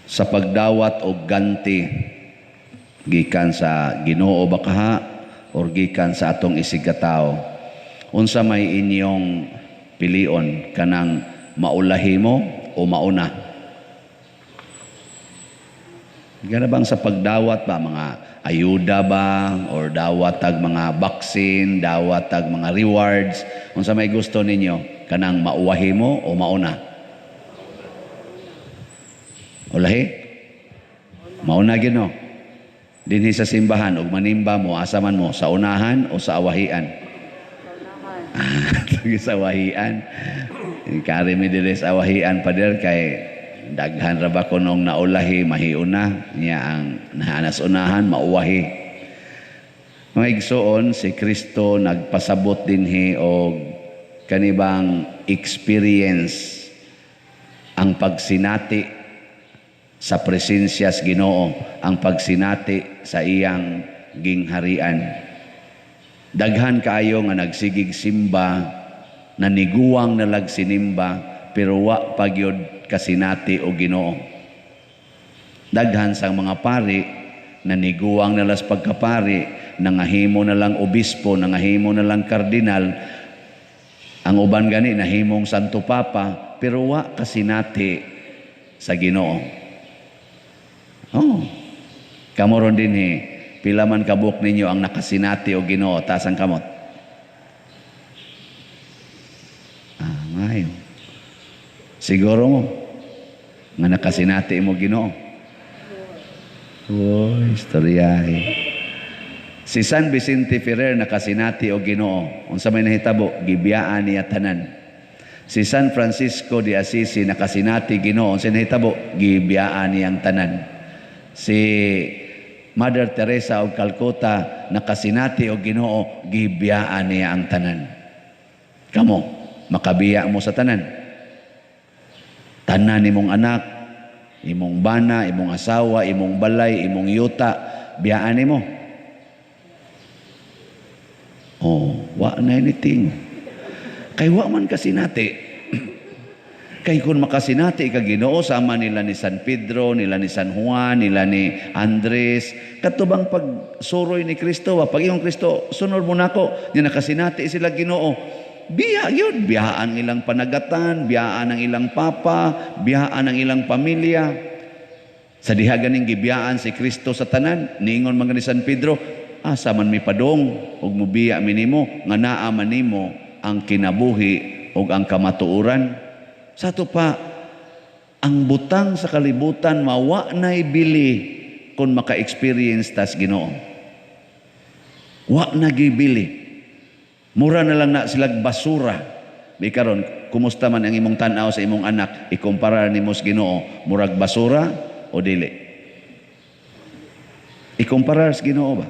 Sa pagdawat og ganti gikan sa Ginoo ba kaha or gikan sa atong isigkatawo, unsa may inyong pilion, kanang maulahi mo o mauna? Gana bang sa pagdawat ba, mga ayuda ba or dawat tag mga vaccine, dawat tag mga rewards, unsa may gusto ninyo, kanang mauwahi mo o mauna? Ulahi? Mauna gyud, no? Dinhi sa simbahan ug manimba mo, asa man mo, sa unahan o sa awahian? Ah, sa awahian. Kari mi diri sa awahian, pader, kay daghan ra ba kunong naulahi, mahiuna niya ang nahanas unahan mauwahi. Mga igsoon, si Kristo nagpasabot dinhi og kanibang experience, ang pagsinati sa presensya sa Ginoo, ang pagsinati sa iyang gingharian. Daghan kaayo nga nagsigig simba, naniguwang nalag sinimba, pero wa pa gyud kasinati og Ginoo. Daghan sang mga pari, naniguwang nalas pagkapari, nangahimo na lang obispo, nangahimo na lang kardinal, ang uban gani nahimong Santo Papa, pero wa kasinati sa Ginoo. Oh. Kamo ron dinhi, pila man kabuok ninyo ang nakasinati og Ginoo? Taas ang kamot. Ah, maayo. Siguro mo nga nakasinati mo Ginoo. Oh, istorya. Si San Vicente Ferrer nakasinati og Ginoo. Unsa may nahitabo? Gibiyaan niya tanan. Si San Francisco de Assisi nakasinati Ginoo. Unsa nahitabo? Gibiyaan niyang tanan. Si Mother Teresa og Calcutta nakasinati og Ginoo, gibiyaan niya ang tanan. Kamo, makabiya mo sa tanan. Tanan nimong anak, imong bana, imong asawa, imong balay, imong yuta, biyaan nimo. Oh, wa na anything. Kay wa man kasinati. Kay kung makasinati ka Ginoo, sama nila ni San Pedro, nila ni San Juan, nila ni Andres, katubang pagsuroy ni Kristo, pag iyong Kristo, "Sunod mo nako," nya nakasinati sila Ginoo. Biya yun, biyaan ilang panagatan, biyaan ang ilang papa, biyaan ang ilang pamilya. Sa diha ganing gibiyaan si Kristo sa tanan, niingon man ni San Pedro, "Asa man mi padong ug mubiya mi nimo nga naa man nimo ang kinabuhi ug ang kamatuoran?" Sa ato pa, ang butang sa kalibutan mawa na'y bili kung maka-experience tas Ginoo. Wa na gibili. Mura na lang na silag basura. Bi karon, kumusta man ang imong tan-aw sa imong anak, ikumpara nimo sa Ginoo, murag basura o dili? Ikumpara sa Ginoo ba?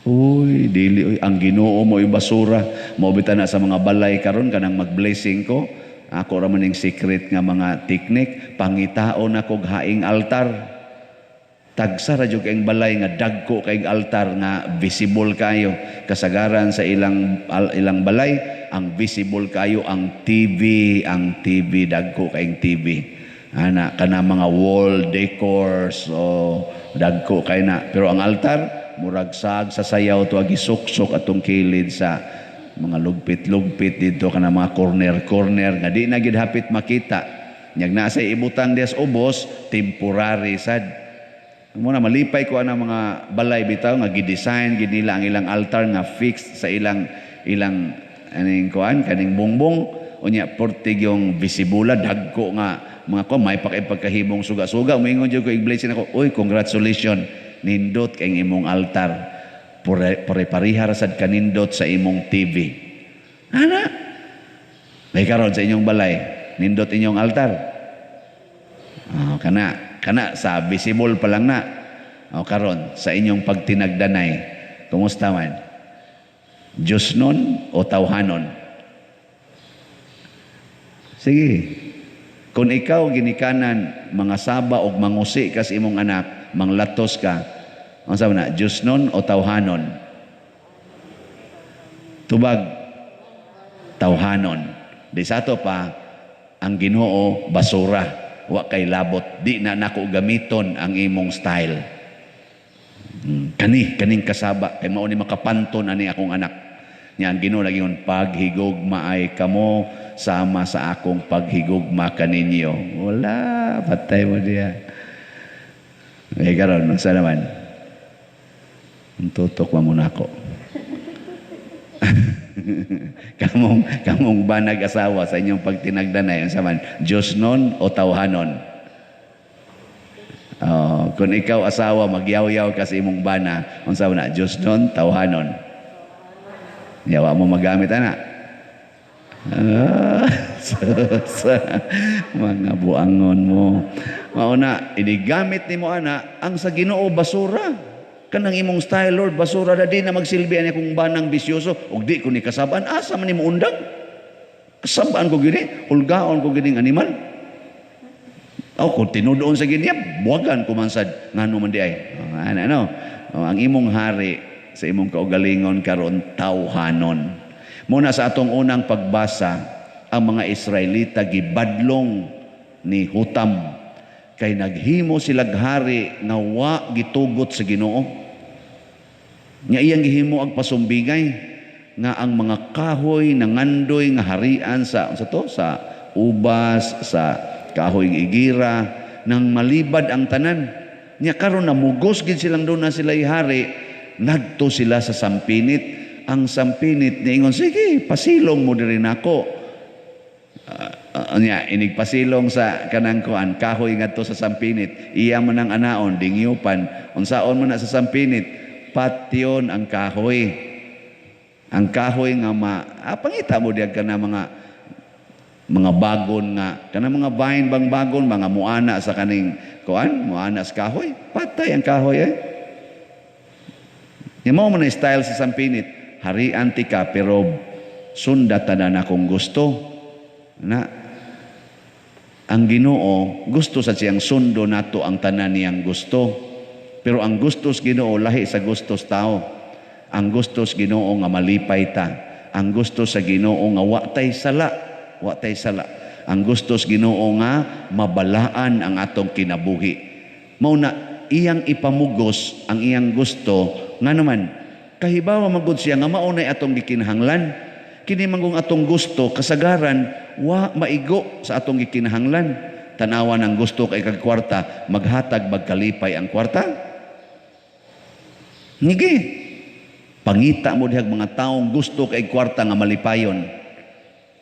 Uy, dili uy, ang Ginoo mo basura. Mao bitaw na sa mga balay karon, kanang mag-blessing ko, ako ra man ning secret nga mga teknik, pangitaon ako haing altar. Tagsa ra jud kayong balay nga dagko kayong altar nga visible kayo. Kasagaran sa ilang balay, ang visible kayo ang TV, ang TV, dagko kayong TV. Ana kana mga wall decors o dagko kay na. Pero ang altar murag sag sa sayaw to, gisuksok atong kilid sa mga lugpit-lugpit dito, kana mga corner-corner nga di na gid hapit makita. Nyag nasa ibutang des ubos, temporary sad. Muna malipay ko ana mga balay bitaw nga gi-design gid nila ang ilang altar nga fixed sa ilang ilang aning kuan, kaning bongbong, unya portig yung visibula dagko nga mga ko may pakipagkahimong suga-suga. Moingon jud ko, i-blessing ako, "Uy, congratulations, nindot kay imong altar." Pare-pareha ra sad kanindot sa imong TV. Ana. May karon sa inyong balay, nindot inyong altar. Oh, kana kana sa visible pa lang na. O karon sa inyong pagtinagdanay, kumusta man? Diyos nun o tawhanon? Sige. Kung ikaw ginikanan mga saba og mangusi kas imong anak, manglatos ka, ang sabi na, Diyos nun o tawhanon? Tubag, tawhanon. Di sa ato pa, ang Ginoo basura. Wa kay labot, di na nako gamiton ang imong style. Kani kaning kasaba kay mao ni makapanton ani akong anak. Nya ang Ginoo nagingon, "Paghigugma ay kamo sama sa akong paghigugma kaninyo." Wala, patay mo diya. Eh karon sa naman. Tutok mo muna ako. Kamong banag asawa, sa inyong pagtinagdanay, unsa man, Diyos nun o tawhanon? Oh, kung ikaw asawa, magyaw-yaw ka sa imong bana, unsa man na, Diyos nun, tawhanon? Yawa mo magamit ana. Ah, sa mga buangon mo. Mauna, inigamit nimo ana, ang sa Ginoo basura. Kanang imong style, Lord, basura na, di na magsilbi ani akong banang bisyoso ug di ko ni kasabaan. Asa man nimo undang? Kasabaan ko gini, hulgaon ko gining animal. O kung tinudoon sa gini, buwagan ko man sad, ngano man di ay. Oh, ano, ano? Oh, ang imong hari sa imong kaugalingon karon tawhanon. Muna sa atong unang pagbasa, ang mga Israelita gibadlong ni Hutam kay naghimo silag hari nga wa gitugot sa Ginoo. Nga iyang gihimo ang pasumbingay nga ang mga kahoy nangandoy nga harian sa to sa ubas, sa kahoy igira, nang malibad ang tanan. Nya karon namugos gid silang doon na sila hari, ngadto sila sa sampinit. Ang sampinit niingon, "Sige, pasilong mo diri nako." Nya inig pasilong sa kanang kuan kahoy ngadto sa sampinit, iya man ang anaon, dingyupan. Unsaon man na sa sampinit? Patyon ang kahoy. Ang kahoy nga ma pangita mo diyan kana mga bagon nga kana mga vine bang bagon, mga muana sa kaning kuan, muana sa kahoy, patay ang kahoy eh. Ni mo man style sa sampinit, harian ti ka pero sunda tanan akong gusto. Na ang Ginoo gusto sa siyang sundo nato ang tanan niyang gusto. Pero ang gusto sa Ginoo lahi sa gusto sa tao. Ang gusto sa Ginoo nga malipay ta. Ang gusto sa Ginoo nga wa tay sala, wa tay sala. Ang gusto sa Ginoo nga mabalaan ang atong kinabuhi. Mao na iyang ipamugos ang iyang gusto, nga naman kahibawa magud siya nga mao nay atong gikinahanglan. Kini manggong atong gusto kasagaran wa maigo sa atong gikinahanglan. Tanawan ang gusto kay kag kwarta, maghatag magkalipay ang kwarta? Nige. Pangita mo dihag mga taong gusto kay kwarta nga malipayon.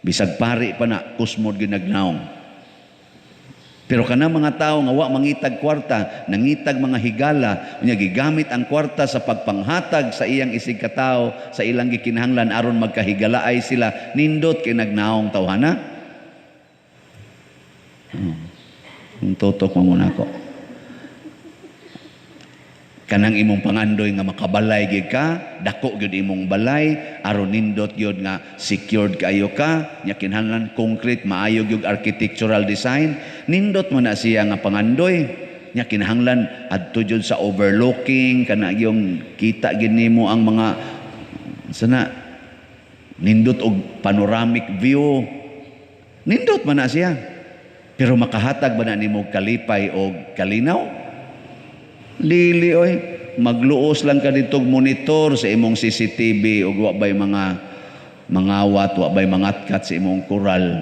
Bisag pari pa na, kusmod ginagnaong. Pero kana mga tao nga wa mangitag kwarta, nangitag mga higala, unya gigamit ang kwarta sa pagpanghatag sa iyang isig katao, sa ilang gikinahanglan aron magkahigalaay sila, nindot kay nagnaong tawhana. Oh. Tutok mo muna ako. Kanang imong pangandoy nga makabalay gyud ka, dako gyud imong balay, aron nindot gyud nga secured kaayo ka, nya kinahanglan concrete, maayo gyud architectural design, nindot mo na siya nga pangandoy. Nya kinahanglan adto jud sa overlooking, kana yung kita gyud nimo ang mga sana nindot og panoramic view. Nindot man na siya. Pero makahatag ba na nimo kalipay og kalinaw? Lili oy, magluos lang ka dito monitor sa imong CCTV ug wa bay mga mangawat, wa bay mangatkat sa imong kural.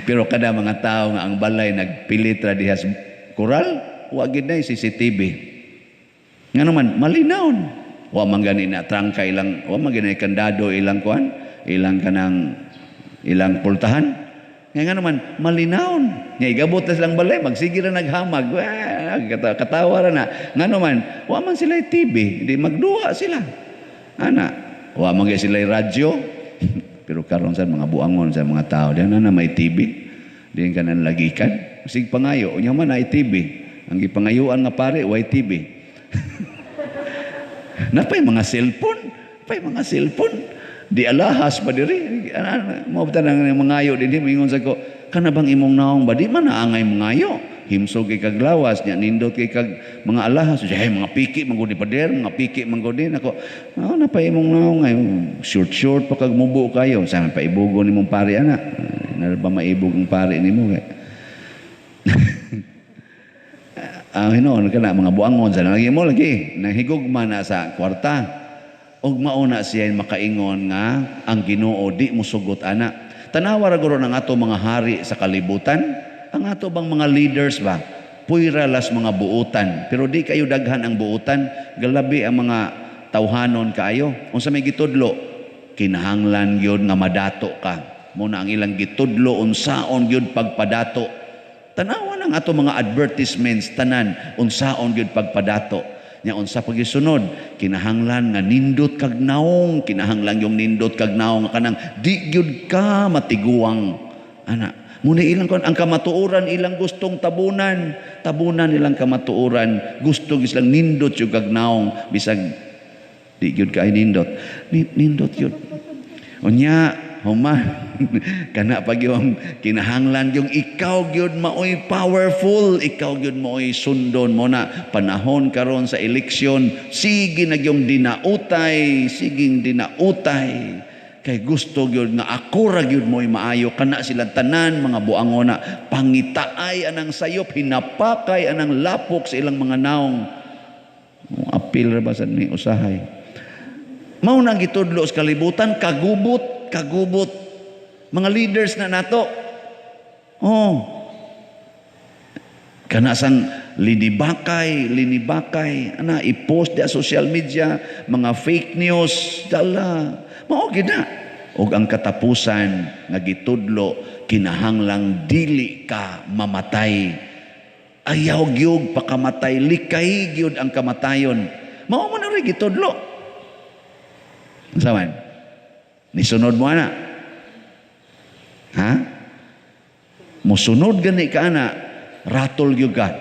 Pero kada mga tao nga ang balay nagpilit ra diha sa kural, wa gid nay CCTV. Nga naman malinawon. Wa man gani na trangka ilang, wa man gani kandado ilang kuan, ilang kanang ilang pultahan. Nga naman, malinawon. Nga igabot na silang balay, magsige ra naghamag. Wah, katawa ra na. Nga naman, wa man sila TV, di magduha sila. Ana, wa man sila radyo. Pero karon sa mga buangon sa mga tao, diyan na may TV. Diyan ka na lagikan. Sig pangayo, unya man ay TV. Ang gipangayuan nga pare, way TV. Napay mga cellphone, napay mga cellphone. Di alahas pa diri. Mao ba nang mangayo dinhi, moingon sa ko, kana bang imong naong ba di man naangay mangayo. Himsog kay kag lawas nya, nindot kay kag mga alahas. Ay, mga piki man gud ni pader, mga piki man gud ni nako. Oh, napay imong naong ay short short pa kag mubo kayo. Sa paibugo nimong pare ana. Na ba maibog ang pare nimo kay. Ang hinuon kana mga buangon sa lagi mo lagi nahigugma na sa kwarta. Og mao na siya makaingon nga ang Ginoo di mosugot ana. Tanawa ra guro ng ato mga hari sa kalibutan, ang ato bang mga leaders ba? Puyra las mga buutan, pero di kayo daghan ang buutan, galabi ang mga tawhanon kaayo. Unsa may gitudlo? Kinahanglan gyud nga madato ka. Mo na ang ilang gitudlo unsaon gyud pagpadato. Tanawa ng ato mga advertisements tanan unsaon gyud pagpadato. Nya unsa pagisunod, kinahanglan nga nindot kag naong, kinahanglan yung nindot kag naong kanang di gyud ka matiguang. Ana, muna ilang kon ang kamatuoran ilang gustong tabunan, tabunan ilang kamatuoran, gusto gyud silang nindot yung kag naong bisag di gyud kay nindot. Nindot gyud. Unya, human kana pag yung kinahanglan yung ikaw gyud maoy powerful, ikaw gyud maoy sundon mo na panahon karon sa eleksyon, sige na gyung dinautay, siging dinautay kay gusto gyud nga ako ra gyud mo'y maayo. Kana silang tanan mga buangona, pangitaay anang sayop, hinapakay anang lapok sa ilang mga naong. Apil ra ba sad ni usahay? Mao na ang gitudlo sa kalibutan, kagubot, kagubot. Mga leaders na nato. Oh. Kana sang linibakay, linibakay, ana i-post di social media, mga fake news, dala. Mao gid na. Og ang katapusan nga gitudlo, kinahanglang dili ka mamatay. Ayaw gyud pakamatay, likay gyud ang kamatayon. Mao man rin gitudlo. Unsa man? Nisunod mo ana? Ha? Musunod gani ka ana, ratol gyud ka.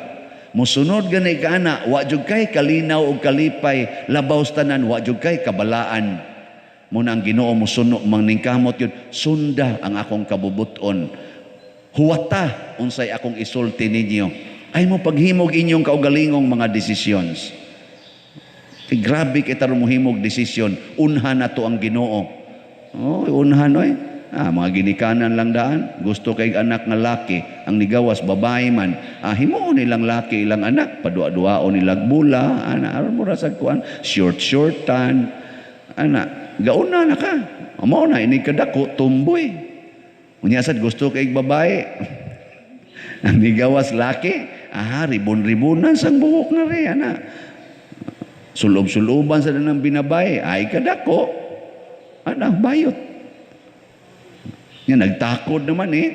Musunod gani ka ana, wa jud kay kalinaw og kalipay, labaw sa tanan wa jud kay kabalaan. Muna ang Ginoo musuno maningkamot yun, sunda ang akong kabubuton. Huwata unsay akong isulti ninyo. Ay mo paghimog inyong kaugalingong mga decisions. Kay grabe kay tarong mohimog desisyon, unha na to ang Ginoo. Oh, unhan oy. Ah, mga ginikanan lang daan, gusto kay anak nga laki, ang nigawas babae man. Ah, himuon nilang laki ilang anak, padua-duaon nilang bula, ana aron mo ra sa kuan, short shortan. Ana, gauna na ka. Mao na ini kadako tumboy. Unya sad gusto kay babae. Ang nigawas laki, aha, ribon-ribonan sang buhok na rin, ana. Sulob-suloban sa nang binabay, ay kadako. Ana, bayot. Nga nagtakod naman eh.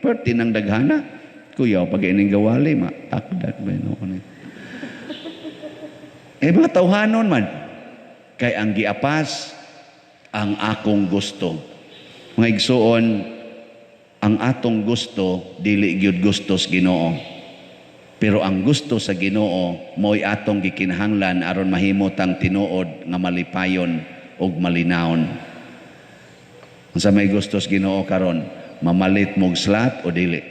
Perti ng daghana. Kuya, pag ining gawali, matakdan ba yun? Eh, mga tawhanon man. Kay ang giapas, ang akong gusto. Mga igsuon, ang atong gusto, dili gyud gusto sa Ginoo. Pero ang gusto sa Ginoo, mo'y atong gikinahanglan aron mahimo tang tinuod nga malipayon ug malinawon. Unsa may gusto sa Ginoo karon, mamalit mog slot o dili?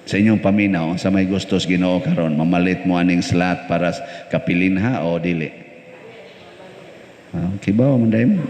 Sa inyong paminaw, unsa may gusto sa Ginoo karon, mamalit mo aning slot para kapilinha o dili? Ah, kibaw man dai mo.